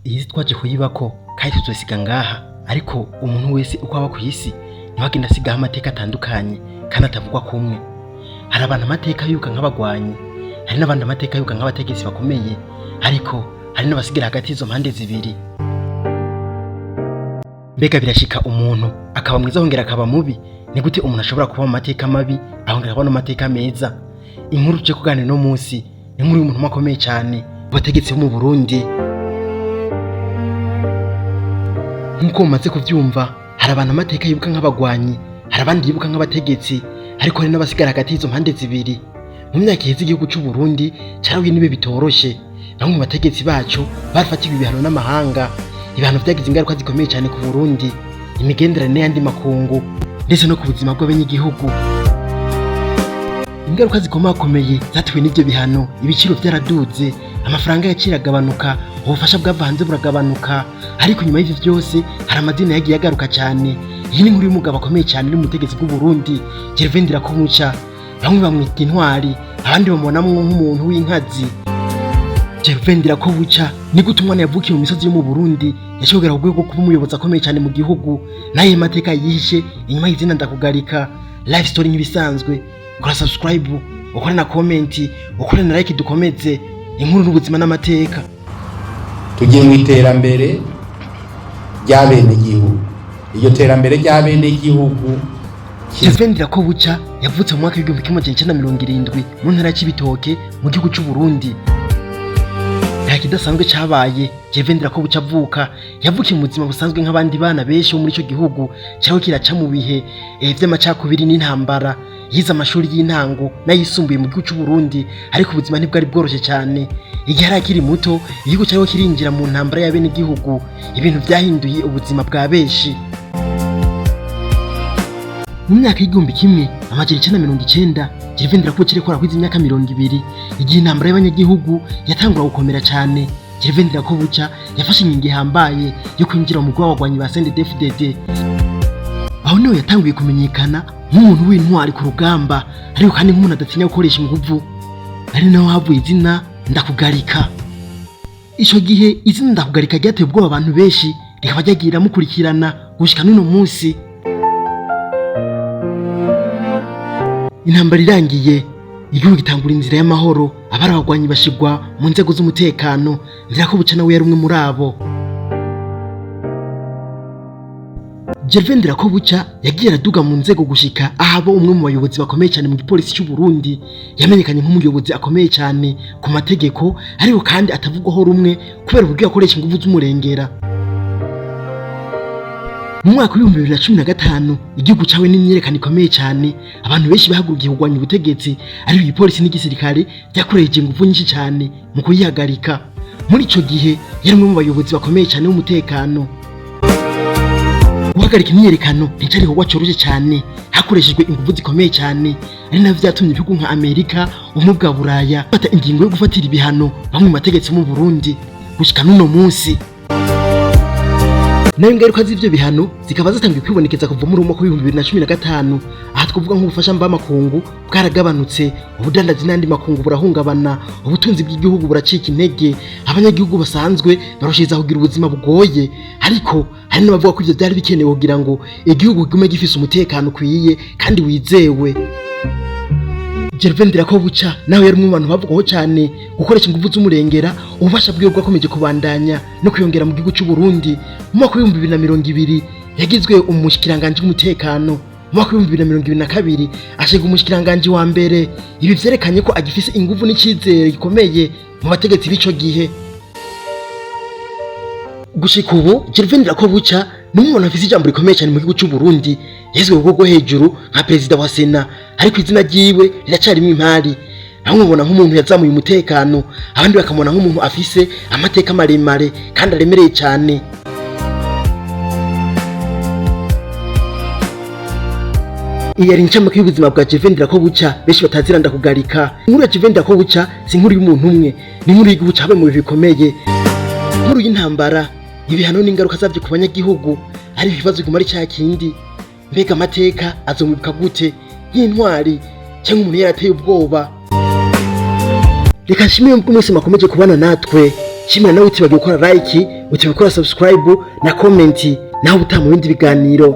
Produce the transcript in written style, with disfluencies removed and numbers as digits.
Iyi si twaje kuyibako kandi tuzosiga ngaha, ariko umuntu wese uko aba ku isi niwe agenda asigaho amateka atandukanye kandi atavugwa kumwe. Hari abantu amateka yibuka nk'abagwanyi, hari n'abandi amateka yibuka nk'abategetsi bakomeye, ariko hari n'abasigara hagati y'izo mpande zibiri. Mbega birashika umuntu akaba mwiza ahongera akaba mubi? Ni gute umuntu ashobora kuba mu mateka mabi ahongera akaba no mu mateka meza? Inkuru tuje kuganira uno munsi ni inkuru y'umuntu umwe akomeye cyane mu bategetsi bo mu Burundi. Nk'uko mumaze kuvyumva, hari abantu amateka yibuka nk'abagwanyi, hari abandi yibuka nk'abategetsi, ariko hari n'abasigara hagati y'izo mpande zibiri. Mu myaka iheze igihugu c'u Burundi carahuye n'ibihe bitoroshe. Bamwe mu bategetsi baco barafatiwe ibihano n'amahanga, ibihano vyagize ingaruka zikomeye cyane ku Burundi, imigenderanire n'ayandi makungu, ndetse no ku buzima bw'abanyagihugu. Ingaruka zikomakomeye zatewe n'ivyo bihano: ibiciro vyaraduze, amafaranga yaciye aragabanuka, ubufasha bwava hanze buragabanuka. Ariko nyuma y'ivyo vyose hari amazina yagiye agaruka cyane. Iyi ni inkuru y'umugabo akomeye cyane uri mu butegetsi bw'u Burundi, Gervais Ndirakobuca. Bamwe bamwita intwari, abandi bamubonamwo nk'umuntu w'inkazi. Gervais Ndirakobuca ni gute umwana yavukiye mu misozi yo mu Burundi yashobora ku rwego rwo kuba umuyobozi akomeye cyane mu gihugu? N'ayo mateka yihishe inyuma y'izina Ndakugarika? Life story nk'ibisanzwe. Kora subscribe, ukore na comment, ukore na like, dukomeze inkuru n'ubuzima n'amateka. Tugiye mu iterambere ry'abenegihugu, iryo terambere ry'abenegihugu. Gervais Ndirakobuca yavutse mu mwaka w'1970 mu ntara ya Cibitoke mu gihugu c'u Burundi. Nta kidasanzwe cabaye Gervais Ndirakobuca avuka. Yavukiye mu buzima busanzwe nk'abandi bana benshi bo muri ico gihugu cariko kiraca mu bihe vy'amacakubiri n'intambara. Yize amashuri y'intango n'ayisumbuye mu gihugu c'u Burundi, ariko ubuzima ntibwari bworoshe cyane. Igihe yari akiri muto, igihugu cariko kirinjira mu ntambara y'abenegihugu, ibintu vyahinduye ubuzima bwa benshi. Mu myaka y'1990, Gervais Ndirakobuca ariko arakwiza imyaka 20, igihe intambara y'abanyagihugu yatangura gukomera cyane, Gervais Ndirakobuca yafashe ingingo ihambaye yo kwinjira mu mugwi w'abagwanyi ba CNDD-FDD. Aho niho yatanguye kumenyekana nk'umuntu w'intwari ku rugamba, ariko kandi nk'umuntu adatinya gukoresha inguvu, ari naho havuye izina Ndakugarika. Ico gihe izina Ndakugarika ryateye ubwoba abantu benshi, rikaba ryagiye riramukurikirana gushika n'uno munsi. Intambara irangiye, igihugu gitangura inzira y'amahoro, abari abagwanyi bashigwa mu nzego z'umutekano. Ndirakobuca nawe yari umwe muri abo. Gervais Ndirakobuca yagiye araduga mu nzego gushika ahaba umwe mu bayobozi bakomeye cyane mu gipolisi cy'u Burundi. Yamenyekanye nk'umuyobozi akomeye cyane ku mategeko, ariko kandi atavugwaho rumwe kubera uburyo yakoresha inguvu z'umurengera. Mu mwaka w'2015 igihugu cawe n'imyiyerekano ikomeye cyane, abantu benshi bahagurukiye kurwanya ubutegetsi, ariko igipolisi n'igisirikare byakoresheje inguvu nyinshi cyane mu kuyihagarika. Muri ico gihe yari umwe mu bayobozi bakomeye cyane b'umutekano. Guhagarika imyiyerekano nticari igikorwa coroshe cyane, hakoreshejwe inguvu zikomeye cyane, ari navyo vyatumye ibihugu nka Amerika, ubumwe bwa Buraya bafata ingingo yo gufatira ibihano bamwe mu bategetsi mu Burundi gushika n'uno munsi. Nayo ingaruka z'ivyo bihano zikaba zitangiye kwibonekeza kuva muri umwaka w'2015. Aha twavuga nk'ubufasha mvamakungu bwaragabanutse, ubudandaji n'andi makungu burahungabana, ubutunzi bw'igihugu buracika intege, abanyagihugu basanzwe barushiriza kugira ubuzima bugoye. Ariko hari n'abavuga ko ivyo vyari bikenewe kugira ngo igihugu kigume gifise umutekano ukwiye kandi wizewe. Gervais Ndirakobuca nawe yari umwe mu bantu bavugwaho cyane gukoresha inguvu z'umurengera. Ububasha bwiwe bwakomeje kubandanya no kwiyongera mu gihugu cy'u Burundi. Mu mwaka w'2020 yagizwe umushikiranganji w'umutekano, mu mwaka w'2022 ashirwa umushikiranganji wa mbere. Ibi vyerekanye ko agifise inguvu n'icizere gikomeye mu bategetsi b'ico gihe. Gushika ubu Gervais Ndirakobuca ni umwe mu bantu bafise ijambo rikomeye cyane mu gihugu cy'u Burundi. Yahizwe ku rwego rwo hejuru nka perezida wa Sena, ariko izina ryiwe riracarimo impari. Bamwe mubona nk'umuntu yazamuye umutekano, abandi bakamubona nk'umuntu afise amateka maremare kandi aremereye cyane. Iyi yari incamake y'ubuzima bwa Gervais Ndirakobuca benshi batazira Ndakugarika. Inkuru ya Gervais Ndirakobuca si inkuru y'umuntu umwe, ni inkuru y'igihugu cabaye mu bihe bikomeye, inkuru y'intambara, ibihano n'ingaruka zavyo ku banyagihugu. Ari ibibazo biguma ari ca kindi: mbega amateka azomwibuka gute, nk'intwari cyangwa umuntu yarateye ubwoba? Reka nshimire mwese mwakomeje kubana natwe. Shimira nawe utibagiwe gukora like, utibagiwe gukora subscribe na comment. Naho ubutaha mu bindi biganiro.